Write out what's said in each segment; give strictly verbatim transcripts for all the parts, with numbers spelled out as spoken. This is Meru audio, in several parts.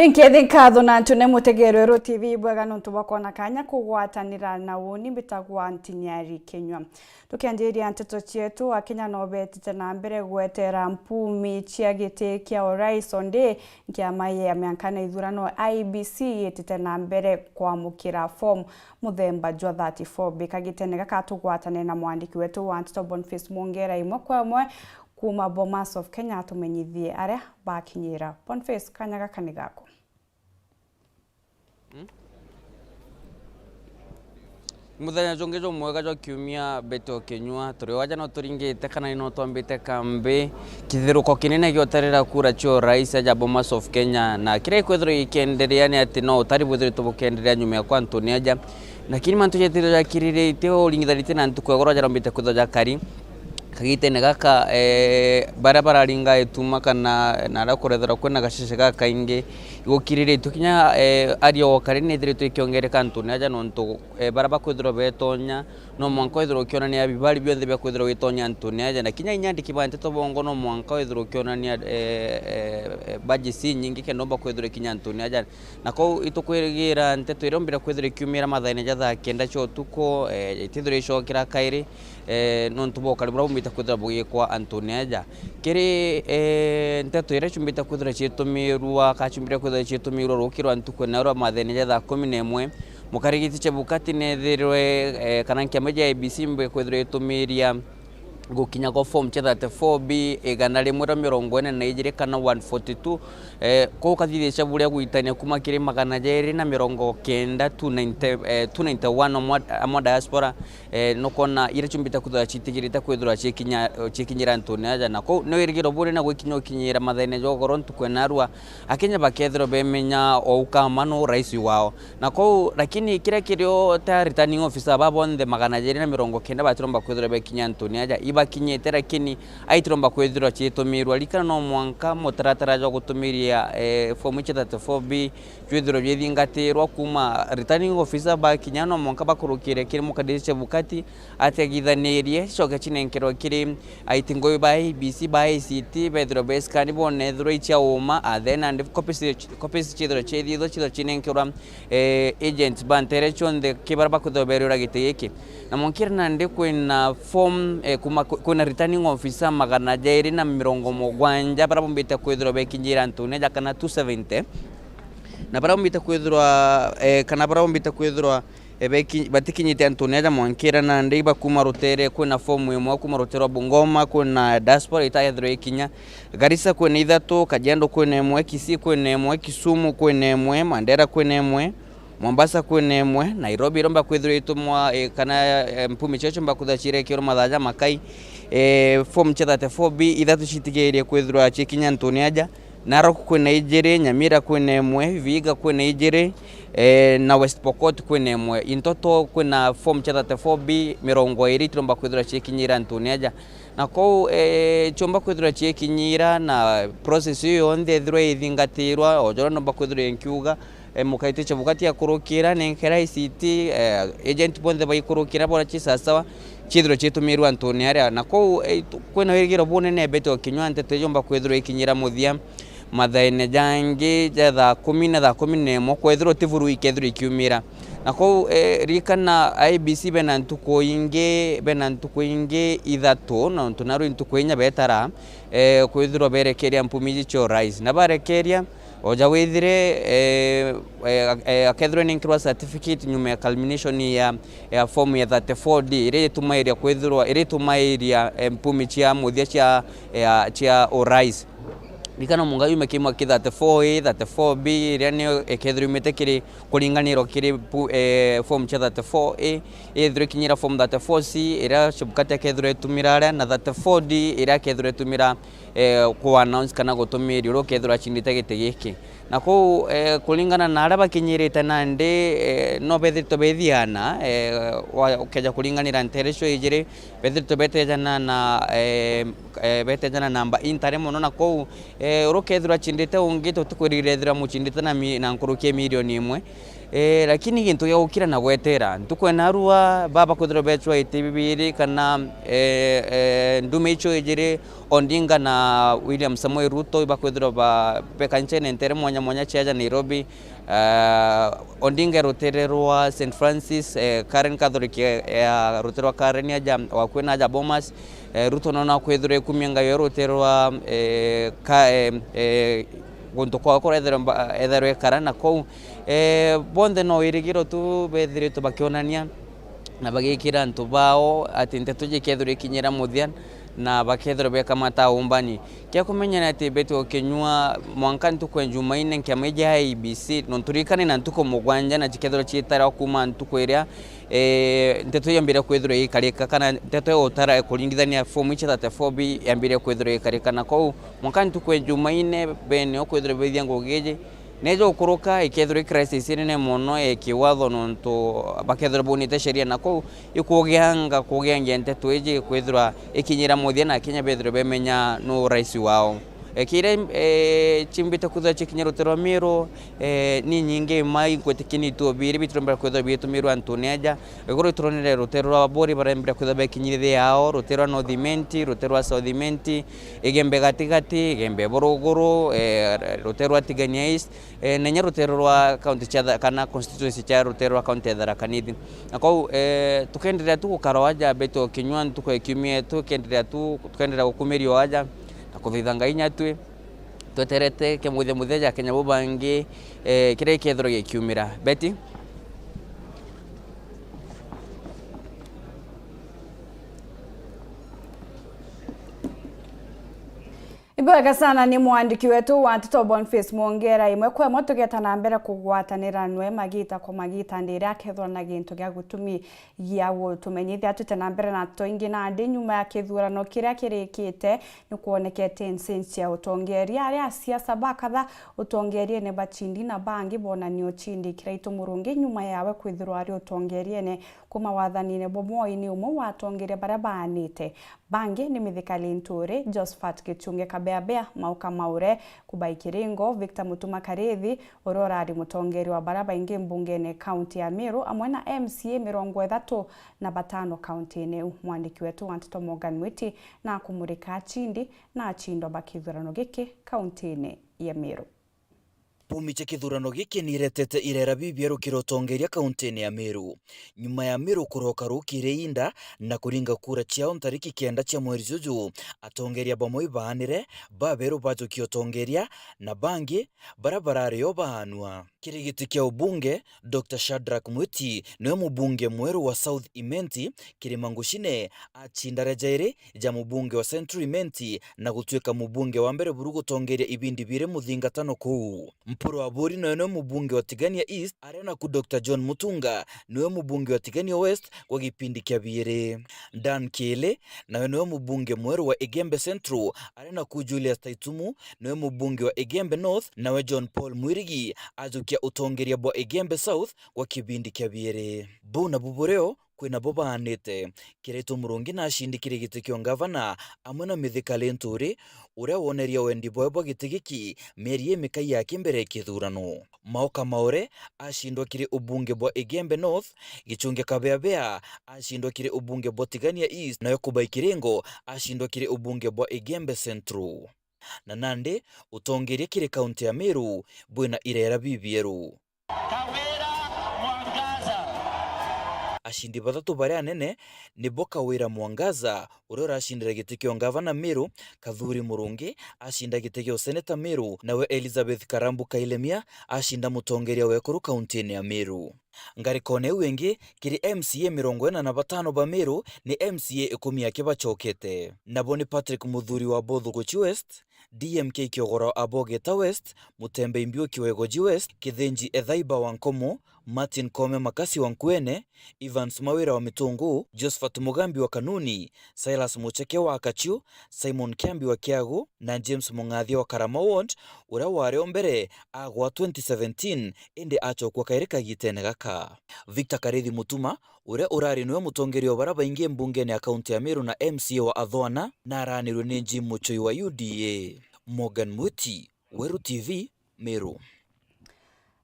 Inkethi nkatho na ntune mutegero Ero T V ibwega nontu bwa kwona kanya kugwatanira na uni. Mbitagwa Ntiniari Kinyua. Tukianjiria nteto cietu, Akenya no betite na mbere gwetera mpumi cia giti kia urais, ondi nkiama ya mianka na ithurano I E B C yitite na mbere kwamukira form muthemba jwa thirty-four B. Kagitene gaka tugwatane na mwandiki wetu wa nteto Boniface Mwongera imwe kwa imwe kuma Bomas of Kenya atumenyithie aria bakinyira. Boniface, kanya gaka ni gaku. Muthenya jungi jumwega jwa kiumia, Betty Kinyua. Turi o aja no turingite kana ni no twambite kambi kithiruko kinene gia utarira kura cia urais aja Bomas of Kenya, na kiria gikwithirwa gikienderea ni ati no utari bwithiritwe bukienderea nyuma ya kwa antuni aja, lakini mantu jethirwe jakiriritie uringithanitie na ntuku ya goro jarombite kwithirwa jakari. Kagitene gaka, eh, baria bararinga ituma kana naria kurethirwa kwina gacece gakaingi, igukiriritue kinya, eh, aria o kari nithiritwe ikiongereka antuni aja, nontu, eh, baria bakwithirwa betonya, no mwanka withirwe ukionania bibari bionthe bia kwithirwa witonya antuni aja, na kinya inyandiki ba nteto bongo no mwanka withirwe ukionania, eh, eh, eh, badges inyingi kenda umba kwithirwa ikinya antuni aja. Na kou itukwigira nteto iria umbire kwithirwa ikiumira mathaine ja thaa kenda cia utuku, eh, itithirwa icokera kairi, eh, nontu bwa ukari buria bumbite kwithirwa bugikwa antuni aja. Kiri, eh, nteto iria ciumbite kwithirwa ciitumirua, kana ciumbire kwithirwa ciitumirua ruki rwa ntuku na rwa mathaine ja thaa kumi na imwe, mukarigiti Chebukati nethirwe, eh, kana nkiama ja I E B C imbe kwithirwa itumiria gukinya kwa form cia thirty-four B igana rimwe ria mirongo ina na ijiri kana one forty-two, eh, kou kathithicia buria gwitania kuma kiri magana jeri na mirongo kenda, two ninety, eh, two ninety-one amwe, amwe diaspora, eh, nukona iria ciumbite kwithirwa citigirite kwithirwa cikinya, cikinyira antuni aja. Na kou ni wirigiro bunene gwikinya ukinyira mathaine ja ugoro ntuku ya narua, Akenya bakethirwa bemenya o ukama nu rais wao. Na kou, lakini kiria kirio ta returning officer ba bonthe magana jeri na mirongo kenda batiromba kwithirwa bekinya antuni aja, ibakinyite, lakini aitiromba kwithirwa ciitumirwa. Rikana no mwanka mutaratara jwa gutumiria, eh, form ici thirty-four B jwithirwe jwithingatirwa kuma returning officer bakinya, no mwanka bakurukire kiri mukadiri Chebukati, ategithanirie, cicoke cinenkerwe kiri aiti ngui ba I E B C, ba I C T, bethirwe besikani bone ethirwa icia uma, and then and copies, copies ciithirwe ciithithwa, ciithirwe cinenkerwa, eh, agents ba ntere cionthe ki baria bakwithirwa beriura giti giki. Na mwankire nandi kwina form, eh, kuma kwi-, kwina returning officer magana jairi na mirongo mugwanja baria bombite kwithirwa bekinyira antuni aja kana two seventy. Na baria bombite kwithirwa, eh, kana baria bombite kwithirwa, eh, beki-, batikinyite antuni aja mwankire nandi iba kuma rutere, kwina form imwe kuma rutere rwa Bungoma, kwina diaspora itayethirwa ikinya. Garissa kwina ithatu, Kajiado kwina imwe, Kisii kwina imwe, Kisumu kwina imwe, Mandera kwina imwe, Mombasa kwina imwe, Nairobi iromba kwithirwa itumwa, eh, kana, eh, mpumi cio ciomba kwithirwa cirekerwa mathaa ja makai, eh, form cia thirty-four B ithatu citigirie kwithirwa cikinya antuni aja. Narok kwina ijiri, Nyamira kwina imwe, Vihiga kwina ijiri, eh, na West Pokot kwina imwe. Intoto kwina form cia thirty-four B mirongo iri itiromba kwithirwa cikinyira antuni aja. Na kou, eh, ciomba kwithirwa cikinyira na process iyo yonthe ethirwa ithingatirwa, o joria nomba kwithirwa inkiuga, eh, mukaiti Chebukati akurukira, nenkera I C T, eh, agent bonthe baikurukira, bora ci sawasawa, ciithirwe ciitumirwe antuni aria. Na kou, eh, tu-, kwina wirigiro bunene Betty Kinyua nteto ijomba kwithirwa ikinyira muthia mathaine jangi ja thaa kumi na thaa kumi na imwe, kwethirwa ti buru ikethirwa ikiumira. Na kou, eh, ririkana I E B C bena ntuku ingi, bena ntuku ingi ithatu, nontu narua ntuku inya betara, eh, kwithirwa berekeria mpumi iji cia urais. Na barekeria, oja withire, eh, eh, eh, akethirwa nenkirwa certificate nyuma ya culmination ya, ya form ya thirty-four D, iria itumairia kwithirwa, iria itumairia, eh, mpumi cia muthia cia, ya, cia urais. Ririkana munga yume kiumia ki thirty-four A, thirty-four B, iria niyo ikethirwa yumite kiri kuringanirwa kiri pu-, eh, form cia thirty-four A, ithirwe ikinyira form thirty-four C, iria Chebukati akethirwa itumira aria, na thirty-four D, iria akethirwa itumira, eh, ku announce kana gutumiria uria ukethirwa acindite giti giki. Na kou, eh, kuringana na aria bakinyirite nandi, eh, no bethiritwe bethiana, eh, wa-, ukeja kuringanira ntere icio ijiri, bethiritwe betejana na, eh, eh, betejana namba intare mono, na kou, eh, uria ukethirwa acindite ungi, tutikwirigirira ethirwa amucindite na mi-, na nkuruki ya milioni imwe. E, lakini gintu gia gukira na gwetera, ntuku ena rua, baba kwithirwa beechwa iti bibiri kana, e, e, ndume icio ijiri, Odinga na William Samoei Ruto, ibakwithirwa ba, beka ncene ntere mwanya mwanya cia aja Nairobi. E, Odinga e rutere rwa Saint Francis, e, Karen Catholic, e, ya rutere rwa Karen aja, wakui na aja Bomas. E, Ruto nona kwithirwa ekumia ngai yo rutere rwa, e, ka, e, e, guntu kwao kuria ethairwe mba-, ethairwe ekara na kou. E, bonthe no wirigiro tu bethiritwe bakionania na bagikira antu bao ati nteto iji ikethirwa ikinyira muthia na bakethirwa bekamata umbani. Kia kumenya ni ati Betty Okinyua, mwanka ntuku ya Jumaine, nkiama iji ya I E B C, nontu ririkane na ntuku mugwanja na cikethirwa ciitara kuuma ntuku iria, e, nteto iji yambire kwithirwa igikarika, kana nteto ya utara kuringithania form ici thirty-four B yambire kwithirwa igikarika. Na kou, mwanka ntuku ya Jumaine, bene ukwithirwa bethia ngugi iji, neja gukuruka, ikethirwa i crisis inene mono ya kiwatho, nontu bakethirwa baunite sheria, na kou ikugianga, kugiangia nteto iji kwithirwa ikinyira muthia, na Akenya bethirwe bemenya nu rais wao. E, kiria, e, chimbite kwithirwa chikinya rutere rwa Meru, e, ni nyingi ma ingwitikia ni itubiri bitirembera kwithirwa biitumirwa antune aja. Iguru ituronere rutere rwa Abori barembera kwithirwa bekinyithia yao, rutere rwa North Imenti, rutere rwa South Imenti, Igembe gatigati, Igembe buruguru, e, rutere rwa Tigania East, e, na inya rutere rwa kaunti cia Tha-, kana constituency cia rutere rwa kaunti ya Tharaka Nithi. Na kou, e, tukenderea tu gukara o aja Betty Okinyua ntuku ya kiumia, tukenderea tu, tukenderea gukumiria o aja na kuthitha Ngai inya twi tweterete kimuthia muthia ja Akenya bo bangi, e, kiria gikethirwa gikiumira. Betty? Ibwega sana ni mwandiki wetu wa nteto Boniface Mwongera. Imwe kwa imwe tugeta na mbere kugwatanira nwe magita kwa magita ndiria akethwa na gintu gia gutumi gia gutumenyithia. Twite na mbere na nteto ingi nandi, nyuma ya kithurano kiria kirikite, ni kwonekete nsensi ya utongeria, aria asiasa bakatha utongeriene bachindi na bangi bonania uchindi kiraitu murungi nyuma yawe kwithirwa ari utongeriene kuma wathanine bwa Moi ni umwe wa atongeria baria baanite. Bangi ni Mithika Linturi, Josphat Gichunge Kabeabea, Mauka Maure, Kubai Kiringo, Victor Mutuma Karithi, uria urari mutongeria wa baria baingi mbungene kaunti ya Meru, amwe na M C A mirongo ithatu na batano kaunti-ini iu. Mwandiki wetu wa nteto Morgan Mwiti na akumurika achindi na achindwa ba kithurano giki kaunti-ini ya Meru. Bumi cia kithurano giki ni iretete irera bibieru kiri utongeria kaunti-ini ya Meru. Nyuma ya Meru kuroka rukiri inda na kuringa kura ciao ntariki kenda cia mweri juju, atongeria bamwe ibaanire, baberu bajukia utongeria, na bangi baria barari o baanua. Kiri giti kia ubunge, Doctor Shadrack Mwiti niwe mubunge mweru wa South Imenti, Kirima Ngucine, achinda ria jairi ja mubunge wa Central Imenti na gutuika mubunge wa mbere buru gutongeria ibindi biiri muthingatano kuu. Mpuru Aburi nawe niwe mubunge wa Tigania East, aria naku Doctor John Mutunga niwe mubunge wa Tigania West gwa gipindi kia biiri. Dan Kiili nawe niwe mubunge mweru wa Igembe Central, aria naku Julius Taitumu niwe mubunge wa Igembe North, nawe John Paul Mwirigi ajukia utongeria bwa Igembe South gwa kibindi kia biiri. Buu nabu burio kwina bo baanite. Kiraitu Murungi nacindikire giti kia ungavana amwe na Mithika Linturi, uria wonerie wendi bwawe bwa giti giki mieri imikai yake mbere ya kithurano. Mauka Maure acindwa kiri ubunge bwa Igembe North, Gichunge Kabeabea acindwa kiri ubunge bwa Tigania East, nayo Kubai Kiringo acindwa kiri ubunge bwa Igembe Central. Na nandi, utongeria kiri kaunti ya Meru bwina irera bibieru. Kawira Mwangaza. Acindi bathatu baria anene nibo Kawira Mwangaza, uria uracindire giti kia ungavana Meru, Kathuri Murungi acinda giti kia useneta Meru, nawe Elizabeth Karambu Kailemia acinda mutongeria wa ekuru kaunti-ini ya Meru. Ngarikone iu ingi, kiri M C A mirongo ina na batano ba Meru, ni M C A ikumi aki bacokete. Nabo ni Patrick Muthuri wa Bothuguchi West, D M K Kiogora wa Abogeta West, Mutembe Imbiuki wa Igoji West, Kithinji Ethaiba wa Nkomo, Martin Koome Makasi wa Nkuene, Evans Mawira wa Mitungu, Josephat Mugambi wa Kanuni, Silas Mucheke wa Akachu, Simon Kiambi wa Kiagu, na James Mung'athia wa Karama Ward, uria wari o mbere agwa twenty seventeen, indi acokua kairi kagitene gaka. Victor Karithi Mutuma, uria urari niwe mutongeria wa baria baingi mbungene ya kaunti ya Meru na M C A wa Athwana, na aranirwe ni Jim Muchoi wa U D A. Morgan Mwiti, Weru T V, Meru.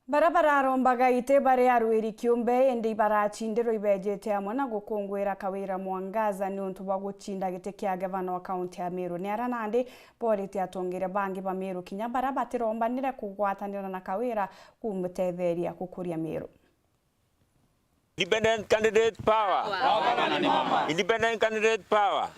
Baria bararombaga iti bari arwiri kiumbe, indi ibaracindirwe ibejete amwe na gukunguira Kawira Mwangaza niuntu bwa gucinda giti kia gavana wa kaunti ya Meru. Ni aria nandi borite atongeria bangi ba Meru kinya baria batirombanire kugwatanira na Kawira kumutetheria gukuria Meru. Independent candidate power. Independent candidate power.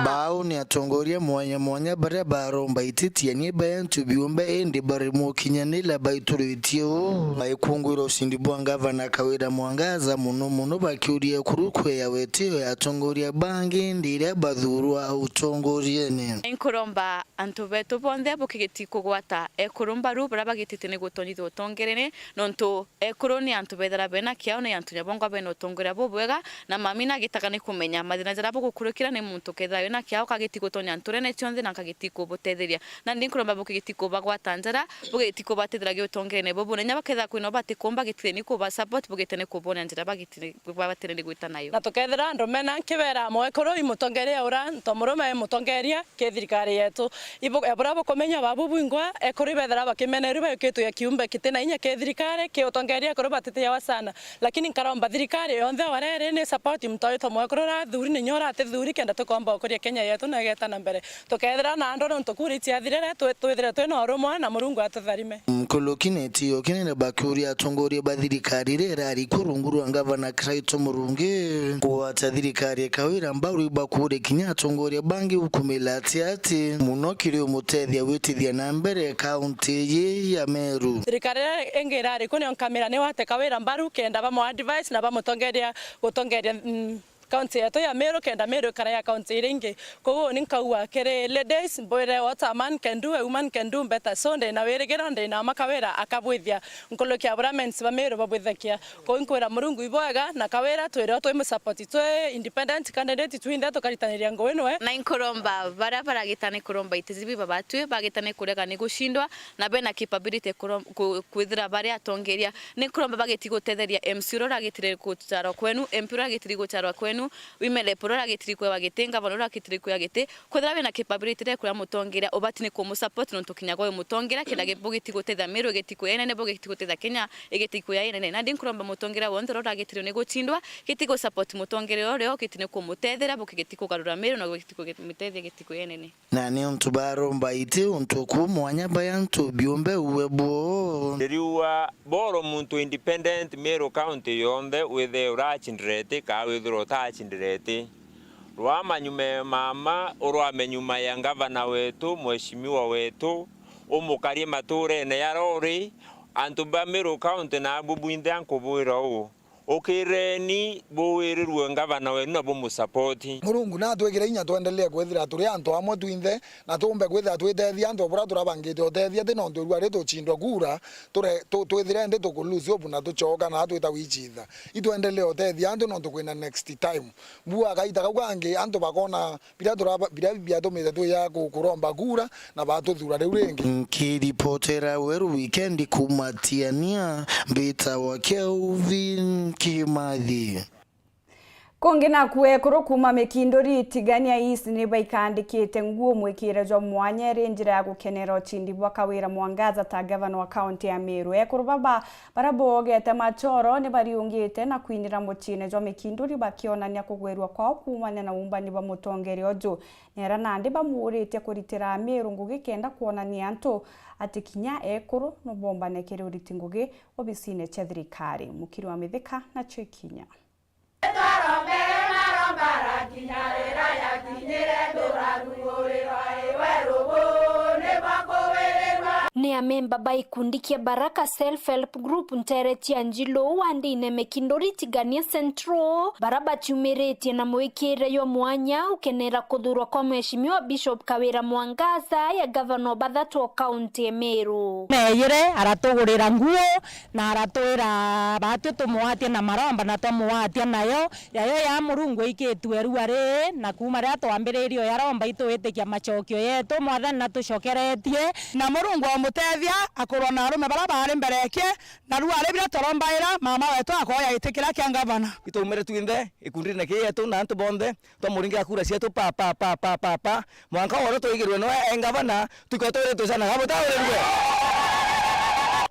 Bau ni atongoria mwanya mwanya baria baromba iti tiania ba antu biumbe, indi bari mukinyanira baituritie uu. Baikungwira ucindi bwa ngavana Kawira Mwangaza, muno muno bakiuria ekuru kwea wetio ya atongoria bangi indi iria bathurwa utongoriene. Inkuromba antu betu bonthe bukigiti kugwata ekuru mbaru baria bagitite ni gutonyithia utongerene, nontu ekuru ni antu bethira bena kiao, ni antu nyabongwa bena utongeria bubwega, na mami nagitaga ni kumenya mathina jaria bugukurukira ni muntu kethira wina kiao kagiti gutonya nturene cionthe na kagiti kubutetheria. Nandi nkuromba bukigiti kubagwata njara, bugiti kubatethera giutongerene bubu, na inya bakethira kwina ubatikumba gitire ni kuba support, bugite ni kubonia njira bagitire, babatire ni gwita nayo. Na tukethira andu mena nkibera mwekuru imutongeria ura nto murume imutongeria, ki thirikari yetu. Ibu-, buria bukumenya babu bwingwa, ekuru ibethira bakimeneru bayukitwe ya kiumbe kitina inya ki thirikari, ki utongeria ekuru batitiawa sana. Lakini nkaromba thirikari yonthe warere ni support mtoito mwekuru urathuri ni nyo uratithuri kenda tukomba ukuria Kenya yetu na igeta na mbere. Tukethira na andu nontu kura iciathirire, twi-, twithire twina urumwe na Murungu atutharime. Nkuluki neti yokinire bakiuria atongoria ba thirikari iria irari ku rungu rwa ngavana Kiraitu Murungi kugwata thirikari ya Kawira mbaru, ibakuuria kinya atongoria bangi gukumila ati ati muno kiri umutethia gwitithia na mbere kaunti iji ya Meru. Thirikari iria ingi irari ku nio nkamira ni wate Kawira mbaru kenda bamu advise na bamutongeria gutongeria, mm, kaunti yetu ya Meru kenda Meru ikara ya kaunti iria ingi. Koguo ni nkauga kiri ladies, mbwire, what a man can do, a woman can do better. So, ndi na wirigiro, ndi na ma Kawira akabwithia nkuluki ya buria men's ba Meru babwithagia. Koguo nkwira Murungu ibwega, na Kawira twire o twi musupport, twi independent candidate twinthe tukaritaniria ngugi nwe. Na inkuromba baria baragita ni kuromba itizibi babatwi, bagita ni kurega ni gucindwa, na bena capability kurom-, ku-, kwithira bari atongeria. Ni nkuromba bagiti gutetheria M C uria uragitire gucarwa kwenu, M P uria uragitire gucarwa kwenu, women rep uria uragitire kwewa giti, ngavana uria uragitire kwewa giti. Kwithira wina capability iria ikuria mutongeria, ubati ni kumusupport nontu kinya gwe wi mutongeria, kenda gi-, bugiti gutethia Meru igiti kuenene, bugiti gutethia Kenya igiti kuya inene. Nandi nkuromba mutongeria wonthe uria uragitire ni gucindwa, giti gusupport mutongeria uria ugiti ni kumutethera, bukigiti kugarura Meru na bugiti kumutethia igiti kuya inene. Na niuntu baromba iti untu ku mwanya baya antu biumbe uwe bwo. Ndiriuga boro muntu independent Meru County yonthe withe uracindire iti, kaa withirwa utacindire iti. Rwama nyuma ya mama, urwame nyuma ya ngavana wetu, mheshimiwa wetu, umukarie maturene ya rori, antu ba Meru County na abu bwinthe ankubwira uu. Ukireni buwirirue ngavana wenu na bumusapoti. Murungu natwikire inya twendelee kwithira turi antu amwe twinthe, na tuumbe kwithira twitethia antu buria turabangite utethia, ti nontu irua ri tucindwa kura, ture-, tu-, twithire ndi tukulose hope na tucoka na twita wichitha. Itwendelee utethia antu nontu kwina next time. Bua kaita kau kangi antu bakona Biria turaba-, biria biatumite twija ku-, kuromba kura na batuthuura riu ringi. Nkiripotera Weru Wikendi kuuma Tiania, mbitawa Kelvin Kimathi. Kungi naku ekuru kuuma Mikinduri Tigania East ni baikandikite nguu mwikire jwa mwanya iri njira ya gukenera ucindi bwa Kawira Mwangaza ta gavana wa kaunti ya Meru. Ekuru baba Baria boogete machoro ni bariungite na kwinira muciine jwa Mikinduri bakionania kugwirua kwao kuumania na uumbani bwa mutongeria uju. Ni aria nandi bamuuritie kuritira Amiru ngugi kenda kwonania antu ati kinya ekuru no bombane kiri uriti ngugi obisine cia thirikari. Mukiri wa Mithika nacio ikinya. Ni amemba ba gikundi kia Baraka Self Help Group nteere cia Njilu wandine Mikinduri Tigania Central, baria baciumiritie na mwikire jwa mwanya ukenera kuthurwa kwa Mheshimiwa Bishop Kawira Mwangaza ya gavana o bathatu o kaunti ya Meru. Neeyire aratugurira nguo, na aratwira, baatwi tumwatie na maromba na twamwatia nayo, yayo ya Murungu ikitue irua rii, na kuuma riria twambiririe uyaromba itwitikia macokio yetu, Mwathani natucokeretie. Na Murungu omutethia akurwa na arume baria baari mbere yake, na riu ari biria turombaira mama wetu akoya giti kiria kia ngavana. Itwaumire twinthe gikundine kii yetu na antu bonthe, twamuringira kura cietu pa, pa, pa, pa, pa, pa. Mwanka woro twaigirwe noe e ngavana, tuikwe twiri tucanaga butawirirwe.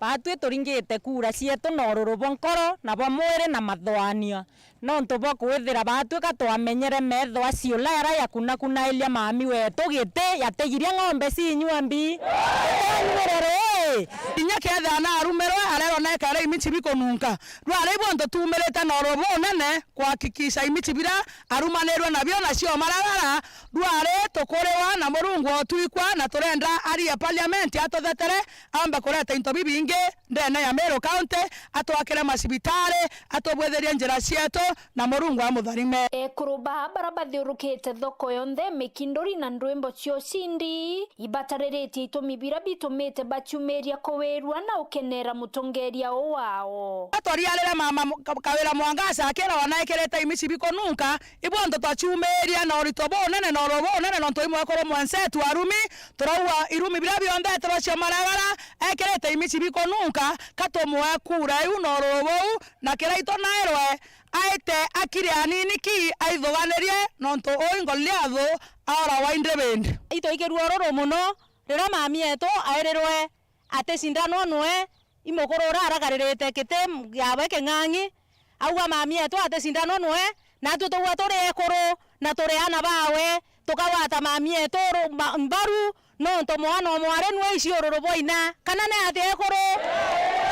Baatwi turingite kura cietu na ururu bwa nkoro na bwa mwiri na mathoanio, nontu bwa kwithira baatwi ka twamenyere meetho acio la yara yakunakunairia mami weetu giti, yatigirie ng'ombe ciinyua mbi. Tongerere ii! Kinya kethira naarumirwe, areerwa neekare imichi bikununka. Rwari ibuo ntutumirite na ururu bunene kuhakikisha imichi biria arumanirwe nabio na ciomaragara, rwari tukuriwa na Murungu otwikwa, na turenda arie parliament atuthetere, aombe kureta into bibingi ndene ya Meru County, atwakire macibitari, atubwithirie njira cietu, na Murungu amutharime. Ekuru baa bara bathiurukite thoko yonthe, mikinduri na ndwimbo cia ucindi, ibatariritie itumi biria bitumite baciumiria kuwirua na ukenera mutongeria uu wao. Twariarire mama Mu-, Ka-, Kawira Mwangaza akiragwa na ekirite imici bikununka, ibuo ntu twaciumiria na urito bunene na uruu bunene, nontu i mwekuru mwensetu arumi, turauga irumi biria bionthe etirwa cia maragara, ekirite imici bikununka, ka tumwe kura iu na uruu buu, na kiraitu nairwe aite akiri anini ki aithuganirie, nontu ui Goliathu aoragwa indi bindi. Itwaikirue ururu mono riria mami etu airirwe aticindanwa nwe, i mukuru uria aragaririte giti giawe king'ang'i, auga, "Mami etu aticindanwa nwe, natwi tugua turi ekuru na turi aana bawe, tukagwata mami etu ru-, ma-, mbaru, nontu mwana o mwari nwe ici ururu bwa ina." Kana ni atia ekuru?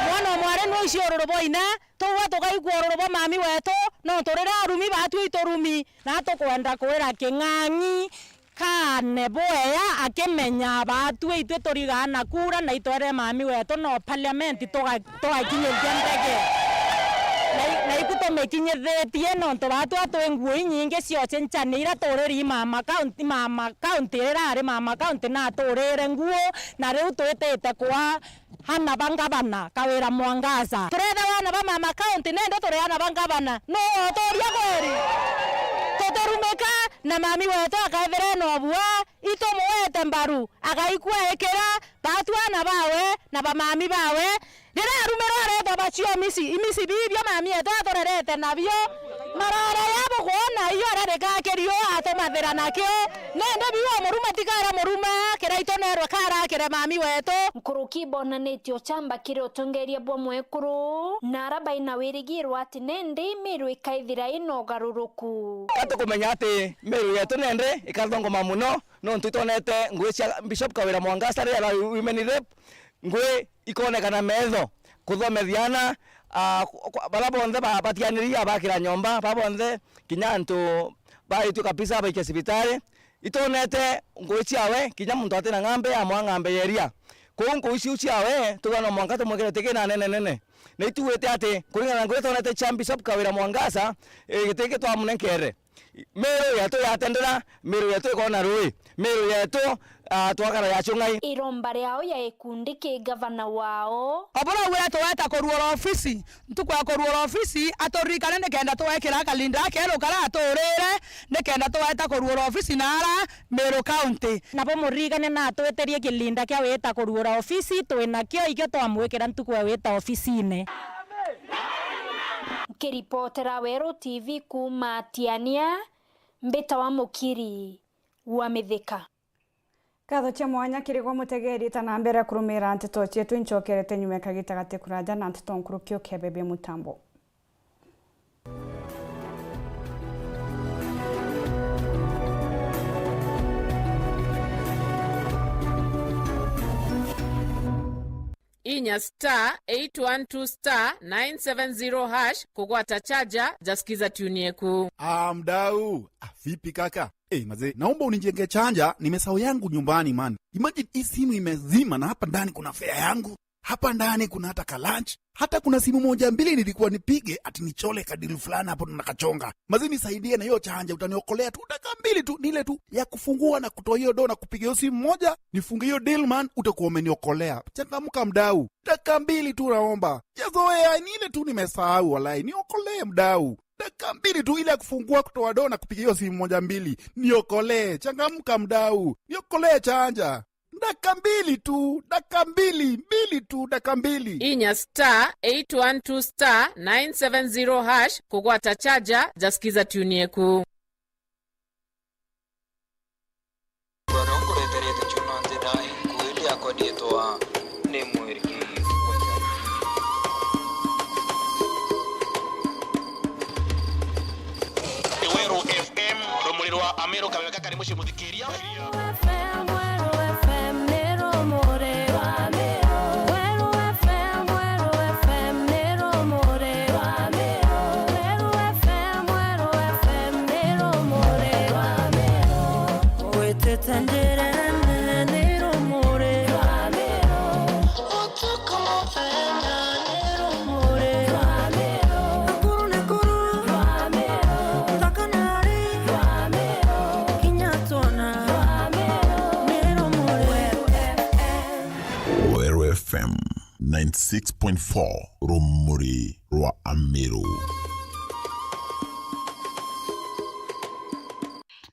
Mwana o mwari nwe ici ururu bwa ina, tugua tugaikua ururu bwa mami wetu, nontu riria arumi baatwi iturumi, na tukwenda kwira king'ang'i kaane bwea akimenya baatwi itwi turigaa na kura na itwere mami wetu no parliament tuga-, tugakinyithia ndege. Na i-, na iku tumikinyithitie nontu baatwi atwi nguo inyingi ciocenchania iria turiri mama county, mama county riria ari mama county na aturire nguo, na riu twitite kwa aana ba ngavana Kawira Mwangaza. Tureethirwa aana ba mama county, nende turi aana ba ngavana. Nuu uturia kweri? Tutirumika na mami wetu akaethira ena ubua, itumwete mbaru, agaikua ikira baatwi aana bawe na ba mami bawe. Riria arumirwe areetwa bacio imici, imici bibio mami etu aturerete nabio. Maroro ya bukwona iyo aria rikakiri uu atumathira nakio. Nende biu o muruma tikara muruma, kiraitu neerwe karakire mami wetu. Nkuruki bonanitie uchamba kiri utongeria bwa mwekuru, na ara baina wirigiro ati nende Meru ikaithira ina ugaruruku. Ka tukumenya ati Meru yetu nende ikathongoma mono, nontu itwonete ngui cia Bishop Kawira Mwangaza riria women rep, ngui ikonekana meetho, kuthomethia aana, ah, ku-, ku-, baria bonthe ba-, batianirie abakira nyomba, ba bonthe, kinya antu baitue kabisa baikia cibitari. Itwonete ngui ciawe, kinya muntu atina ng'ambe, amwa ng'ambe ya iria. Kwou ngui ciu ciawe, tuga no mwanka tumwikire giti kina nene nene. Na ituite ati, kuringana na ngui twonete cia Bishop Kawira Mwangaza, eh, giti giki twamunenkere. Meru yetu yatendera, Meru yetu ikona rui, Meru yetu, ah, twakara ya cung'ai. Iromba riao ya ikundi ki gavana wao. Obura wira tuweta kuruura ofisi, ntuku ya kuruura ofisi, aturirikane nikenda tuwekira kalinda keru kara aturire, nikenda tuweta kuruura ofisi na ara Meru County. Nabo muririkane na atwitirie kilinda kia wita kuruura ofisi, twinakio ikio twamwikira ntuku ya wita ofisine. Nkiripotera Weru T V kuuma Tiania, mbitawa Mukiri wa Mithika. Nkatho cia mwanya kiri gwe mutegeri, ta na mbere kurumira nteto cietu, incokerete nyuma ya kagita gati kuraja na nteto nkuru kiukebebia mutambo. Inya star eight one two star nine seven zero hash kugwata chaja ja Skiza Tune Yeku. Ah, mdau. Ah, vipi kaka? Eh, mazee, naomba unijenge chaja, nimesahau yangu nyumbani, man. Imagine hii simu imezima na hapa ndani kuna fare yangu. Hapa ndani kuna hata ka lunch. Hata kuna simu moja mbili nilikuwa nipige ati nichole ka deal fulani hapo na kachonga. Mazee, nisaidie na hiyo chaja, utaniokolea tu dakika mbili tu, ni ile tu ya kufungua na kutoa hiyo do na kupiga hiyo simu moja, nifunge hiyo deal, man, utakuwa umeniokolea. Changamka mdau. Dakika mbili tu naomba. Sijazoea, ni ile tu nimesahau, walai. Niokolee mdau. Dakika mbili tu ile ya kufungua, kutoa do na kupiga hiyo simu moja mbili. Niokolee. Changamka mdau. Niokolee chaja. Dakika mbili tu, dakika mbili, mbili tu, dakika mbili. Inya star eight one two star nine seven zero hash kugwata chaja ja Skiza Tune Yeku. Uria nkureterete ciuma nthira, inkuuria akwa ndietwa ni mwiriki. Muthikiria. Weru F M, Weru F M, ni rumuri rwa Miru. Weru F M, Weru F M, ni rumuri rwa Miru. Weru F M, Weru F M, ni rumuri rwa Miru. Witite njirene, ni rumuri rwa Miru. Utuku muthenya, ni rumuri rwa Miru. Nakuru, Nakuru, rwa Miru. Thaka na ari, rwa Miru. Kinya twona, rwa Miru. Ni rumuri. Weru F M. Weru F M ninety six point four, rumuri rwa Amiru.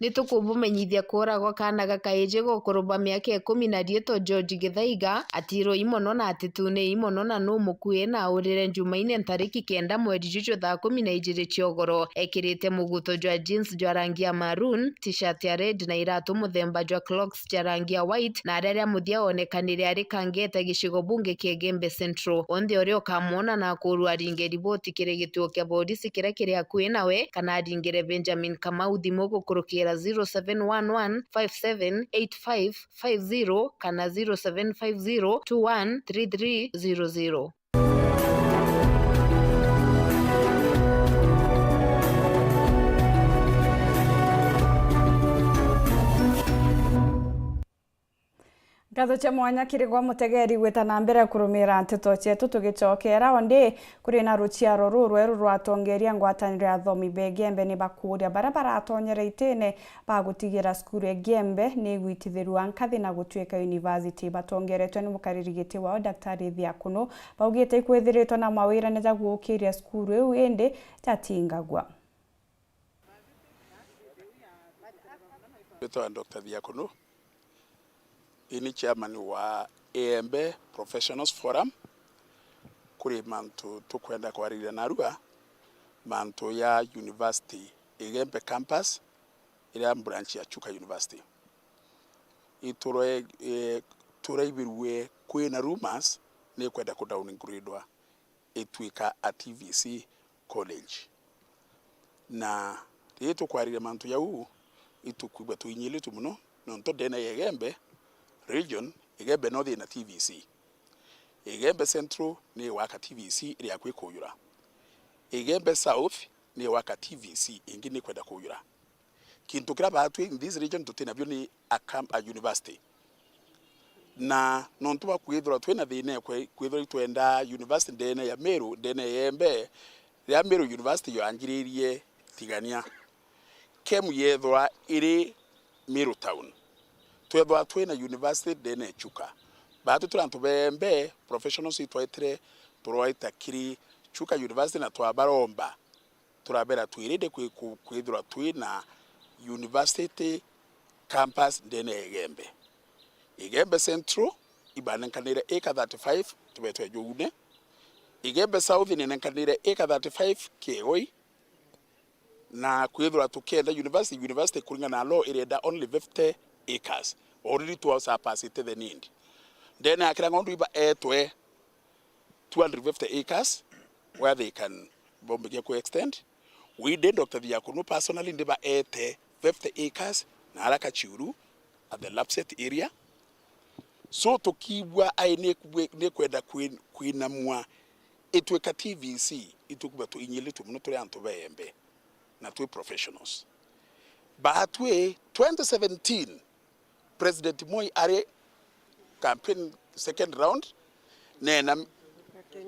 Ni tukubumenyithia kuuragwa kaana ga kaiji ga ukuru bwa miaka ikumi na riitwa George Githaiga, atirwe imono na atitune imono na numukui na aurire Jumaine ntariki kenda mweri juju thaa kumi na ijiri cia ugoro, ekirite muguto jwa jeans jwa rangi ya maroon, t-shirt ya red na iratu muthemba jwa Crocs cia rangi ya white, na aria ria muthia onekanire ari Kangeta gicigo bunge kia Igembe Central. Onthe uria ukamwona na akurwa aringe riboti kiri gituo kia borisi kiria kiri akui nawe, kana aringire Benjamin Kamau thimu gukurukira zero seven one one five seven eight five five zero kana zero seven five zero two one three three zero zero. Nkatho cia mwanya kiri gwa mutegeri gwita na mbere kurumira nteto cietu tugicokera. Ondi, kuri na ruciaro ruru rweru rwa atongeria ngwataniro ya athomi ba Igembe ni bakuuria baria baratonyere itine ba gutigira cukuru ya Igembe ni igwitithirua nkathi na gutuika university. Batongeretwe ni mukariri giti wao Daktari Thiakunu, baugite ikwithiritwe na mawirane ja guukiria cukuru iu indi jatingagua. Mbitwa Doctor Thiakunu, ini chairman wa Igembe Professionals Forum. Kuri mantu tukwenda kwaririria narua, mantu ya university, Igembe campus, iria branch ya Chuka University. Iturwe-, eh, turaibirue kwina rumors ni kwenda ku downgradwa ituika a T V C college. Na riria tukwariria mantu jau, itukwigua tuinyiritue mono, nontu ndene ya Igembe region, Igembe North ina T V C. Igembe Central ni gwaka T V C iri akui kujura. Igembe South ni gwaka T V C ingi ni kwenda kujura. Kintu kiria baatwi in this region tutinabio ni a camp-, a university. Na nontu bwa kwithirwa twina thina ya kwe-, kwithirwa itwenda university ndene ya Meru, ndene ya Igembe, riria Meru University yanjiririe Tigania, kemu yethwa iri Meru town, twethwa twina university ndene ya Chuka. Baatwi turi antu ba Igembe, professionals itwaitire, turwaita kiri Chuka University na twabaromba, turabera twi ready kwi-, ku-, kwithirwa twi na university campus ndene ya Igembe. Igembe Central ibanenkanire acre thirty-five, tubetwe Jugune. Igembe South inenenkanire acre thirty-five Kiegoi. Na kwithirwa tukienda university, university kuringana na law irenda only fifty acres. Already twa surpassite the need. Ndene ya Kirang'ondu ibaetwe two hundred fifty acres where they can bombikia ku extend. We did, Doctor Thiakunu personally ndibaete fifty acres na ara Kachiuru at the Lapset area. So tukiigua ai ni kwe-, ni kwenda kwin-, kwinamua itwika T V C, itukuba tuinyiritue mono turi antu ba Igembe na twi professionals. Baatwi twenty seventeen, President Moi ari campaign second round, nena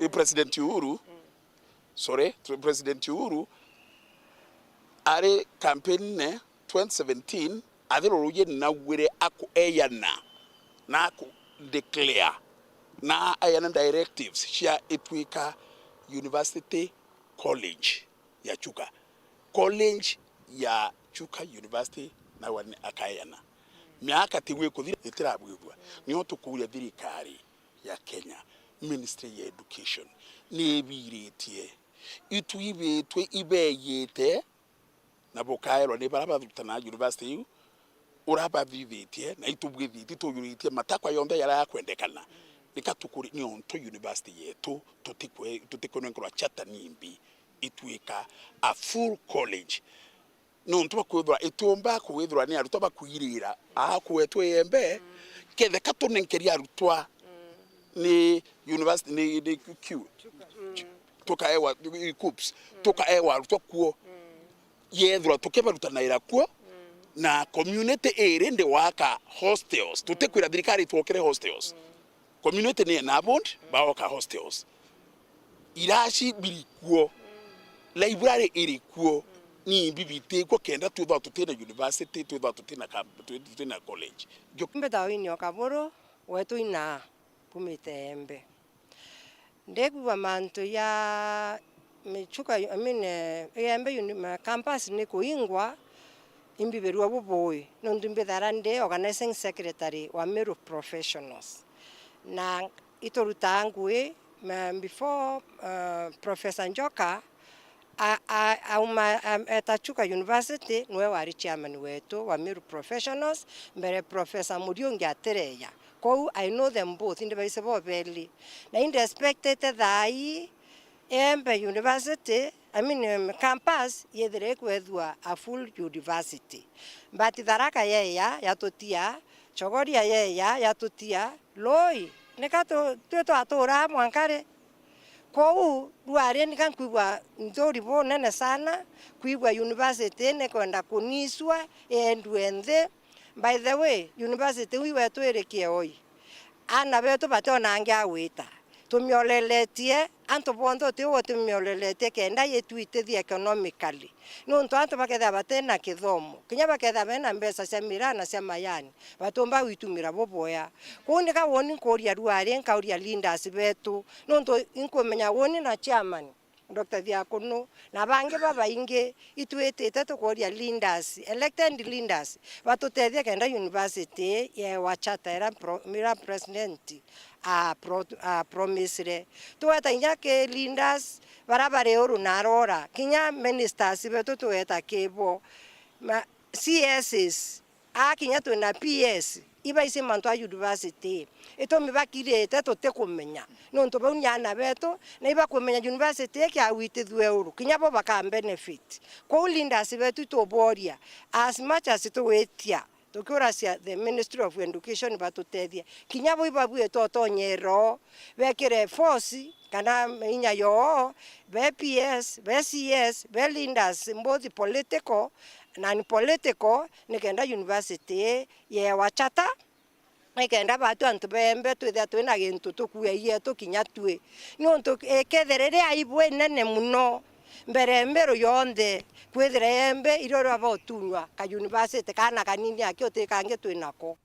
i President Uhuru, sorry, President Uhuru ari campaign ne twenty seventeen, athiruruje nauire akueyana na aku declare na ayana directives cia itwika university college ya Chuka. College ya Chuka University nawe ni akaeyana. Miaka tigwi kuthira itirabwithua. Nio tukuria thirikari ya Kenya, Ministry ya Education, ni ibiritie? Itu ibitwe ibeyite na bukaerwa ni bara barutana university iu, urabathithitie na itubwithitie, tujuritie matakwa yonthe yara yakwendekana. Nika tukuri ni ontu university yetu tutikwe-, tutikunenkerwa charter nimbi itwika a full college. Nontu bakwithirwa itiumba kwithirwa ni arutwa bakwirira aa kuetwe Iembe, ketheka tunenkeria arutwa ni university, ni, ni Q, tukaewa, KUCCPS, tukaewa arutwa kuo, yethirwa tukibarutanaira kuo, na community iri ndi waka hostels. Tutikwira thirikari itwokere hostels. Community ni enabled, baoka hostels. Iraci biri kuo, library iri kuo, ni bibi ti kuo, kenda twithwa tutina university, twithwa tutina camp-, twi-, tutina college. Njo- Mbita Winnie Okaburu, wetu ina kumite Embe. Ndikwigua mantu ya Michuka, I mean, eh, Iembe uni-, ma-, campus ni kuingwa, imbibirua bubui, nontu mbithara ndi organizing secretary wa Meru Professionals. Na iturutaa ngui, ma-, before, eh, Professor Njoka, a-, a-, auma, a-, eta Chuka University, niwe wari chairman wetu wa Meru Professionals, mbere Professor Muriungi atireja. Kwou I know them both, indi baise bobeli. Na indi expectete thaa ii, Embe University, I mean, um, campus, yethire ikwethua a full university. But Tharaka yeya yatutia, Chogoria yeya yatutia, Loi, nika tu-, twi twaturaa mwanka ri? Kwou, rwari nika nkwigua nthuri bunene sana, kwigua university nikwenda kunisua, yendue nthi. By the way, university iu wetu iri Kieoi. Aana betu bationangi a gwita. Tumioreletie, antu bonthe uti uu tumioreletie kenda yitwitithia economically. Niuntu antu bakethira batina kithomo, kinya bakethira bena mbeca cia miraa na cia mayani, batiumba gwitumira buboya. Kwou nika woni nkuria ruari, nkauria leaders betu, niuntu inkumenya woni na chairman, Doctor Thiakunu, na bangi babaingi, itwitite tukuria leaders, elected leaders, batutethie kenda university yewa charter ira pro-, ira president a pro-, a promisire. Tugweta inya ki leaders bara bari uru na arora, kinya ministers betu tugweta ki bo, ma, C Ss, aa kinya twina P S, ibaici mantu a university, itumi bakirite tutikumenya, niuntu bau ni aana betu, na ibakumenya university ikiagwitithue uru, kinya bo baka benefit. Kwou leaders betu ituboria, as much as tugwitia, tukiuracia the Ministry of Education batutethie, kinya bo ibabwite utonyero, bekire force, kana inya yoo, be P S, be C S, be leaders, both political na unpolitical, nikenda university yewa charter, nikenda batu antu bembe twithira twina gintu tukue yetu kinya twi. Niuntu ikethira iri aibu inene muno mbere mbiru yonthe, kwithira embe irio rwaba utunywa ka university kana kanini aki uti kangi twinako.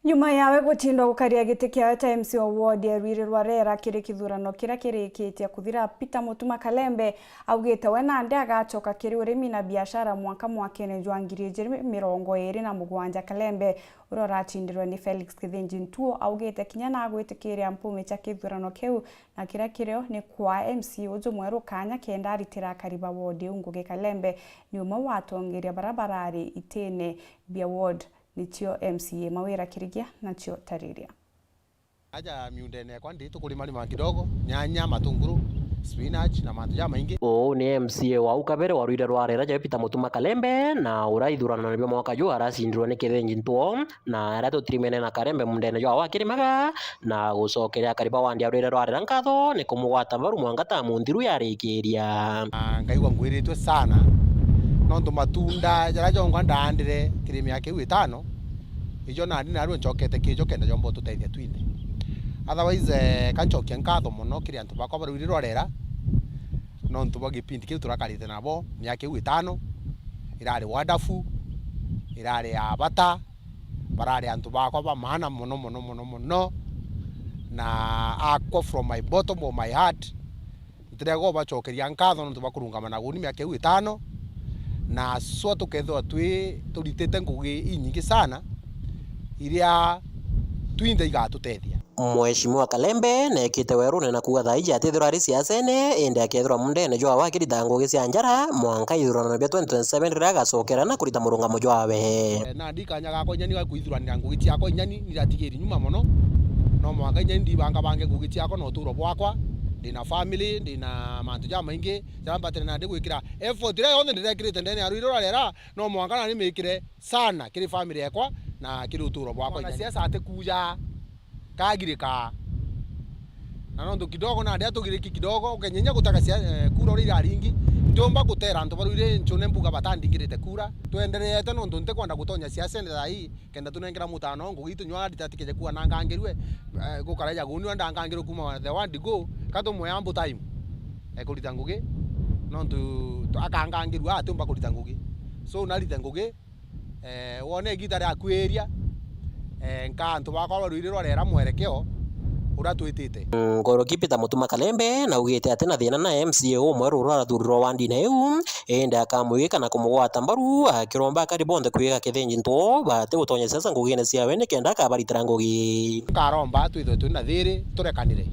Nyuma yawe gutinda gukaria giti kiawe ta M C wa ward ya Rwiri rwa Rera kiri kithurano kiria kirikitie kuthira, Peter Mutuma Kalembe augite we nandi agacoka kiri urimi na biashara mwanka mwakene jwa ngiri ijiri mirongo iri na mugwanja. Kalembe, uria uratindirwe ni Felix Kithinji Ntuo, augite kinya nagwitikiria mpumi cia kithurano kiu, na kiria kirio ni kwa M C uju mweru kanya kenda aritira akari ba ward iu ngugi. Kalembe ni umwe wa atongeria bara barari itine bia ward. Nicio M C A Mawira Kirigia nacio Tariria. Aja miundene yakwa ndi tukurima rima kidogo, nyanya, matunguru, spinach na mantu jamaingi. Uu ni M C A wa au kabere wa Rwiri rwa Rera jawe Peter Mutuma Kalembe, na uria ithuranone bia mwaka juu aracindirwe ni Kithinji Ntuo, na aria tutirimene na Kalembe mundene jwa wa kirimaga, na gucokeria akari ba wandi ya Rwiri rwa Rera nkatho ni kumugwata mbaru mwanka ta munthiru yarikiria. Na ngaigua ngwiritwe sana, nontu matunda jaria jongwa ndaandire kirimi ya kiu itano, ijo nandi narua ncokete kijo kenda jomba ututethia twinthe. Otherwise, eh, ka ncokia nkatho mono kiri antu bakwa ba Rwiri rwa Rera, nontu bwa gipindi kiu turakarite nabo miaka iu itano, irari wonderful, irari ya bata, barari antu bakwa ba maana mono, mono, mono, mono, na akwa from my bottom of my heart, ntirega ubacokeria nkatho nontu bwa kurungama na guni miaka iu itano, na swa tukethirwa twi turitite ngugi inyingi sana iria twinthe igatutethia. Mheshimiwa Kalembe neekite werune na kuuga thaa iji atithirwa ari siasene, indi akeethirwa mundene jwa wakirita ngugi cia njara mwanka ithuranone bia twenty twenty-seven riria agacokera na kurita murungamo jwawe. Eh, nandi kanya gakwa inya ni ga kwithuranira ngugi ciakwa inya ni, ni ndatigiri nyuma mono. No mwanka inya ni ndibangabange ngugi ciakwa na uturo bwakwa. Ndina family, ndina mantu jamaingi jaria mbatire nandi gwikira. Effort iria yonthe ndirekirite ndene ya Ruiri rwa Rera, no mwanka nani mikire sana kiri family yakwa na kiri uturo bwakwa. Mwanasiasa atikuja kagirika. Na nontu kidogo nandi atugiriki kidogo, ukenyenya gutaka sia-, eh, kura uria iraringi, ntiumba gutera antu ba Ruiri ncune mbuga batandingirite kura. Twendereete nontu ntikwenda gutonya siasa ende thaa ii, kenda tunengera mutano ngugi tunywa ndita tikeje kuanangangirue, eh, gukara ja guni ndangangirwe kuma the word go, ka tumwe ambu time, eh, kurita ngugi, nontu tu-, akangangirua atiumba kurita ngugi. So, narite ngugi, eh, wone igita ria kwiria, eh, nka antu bakwa ba Ruiri rwa Rera mwerekeo uria twitite. Ngoroki Peter Mutuma Kalembe naugite ati na thina na M C A umwe ruru arathurirwa wandine iu, indi akamwika na kumugwata mbaru, akiromba akari bonthe kwiga kithinji ntuo bati gutonya siasa ngugine ciawe nikenda akabaritira ngugi. Nkaromba twithwe twina thiri, turekanire.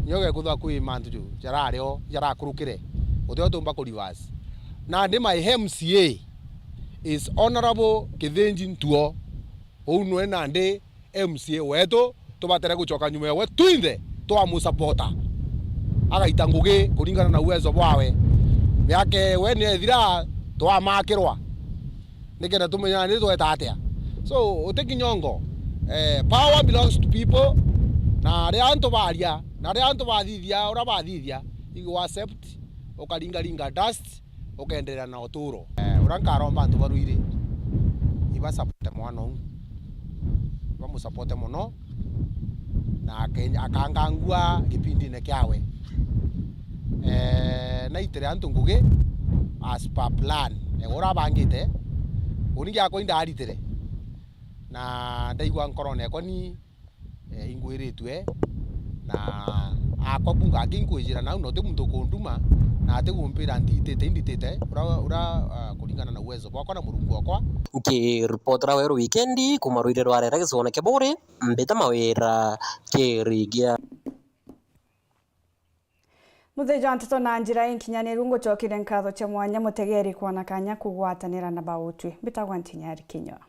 Nyoge kuthwa kwi mantu ju jarario, jarakurukire. Utio tumba ku reverse. Nandi my M C A is Honorable Kithinji Ntuo. Uu nwe nandi M C A wetu, tubatere gucoka nyuma yawe twinthe twamusapota. Agaita ngugi kuringana na uwezo bwawe. Miaka ewe ni ethira twamakirwa. Nikenda tumenyana ni tweta atia. So, uti kinyongo. Eh, power belongs to people. Na ria antu baria, na ria antu bathithia, uria bathithia, igu accept, ukaringaringa dust, ukenderea na uturo. Eh, uria nkaromba antu ba Ruiri, ibasapote mwana uu, bamusapote mono, na ake-, akangangua gipindine kiawe. Eh, naitire antu ngugi as per plan. Eh, uria abangite, uni giakwa indaritire, na ndaigua nkorone yakwa ni eh, ingwiritue, na akwa bunga aki nkwijira nau, na uti muntu ukunduma, na ati kumpira nditite, inditite, ura, ura, ah, kuringana na uwezo bwakwa na Murungu wakwa. Nkiripotera Weru Wikendi, kuma Ruiri rwa Rera gicigone kia Buuri, mbita Mawira Kirigia. Muthiji wa nteto na njira inkinyaniru, ngucokeria nkatho cia mwanya mutegeri kwona kanya kugwatanira na bautwi. Mbitagwa Ntinyari Kinyua.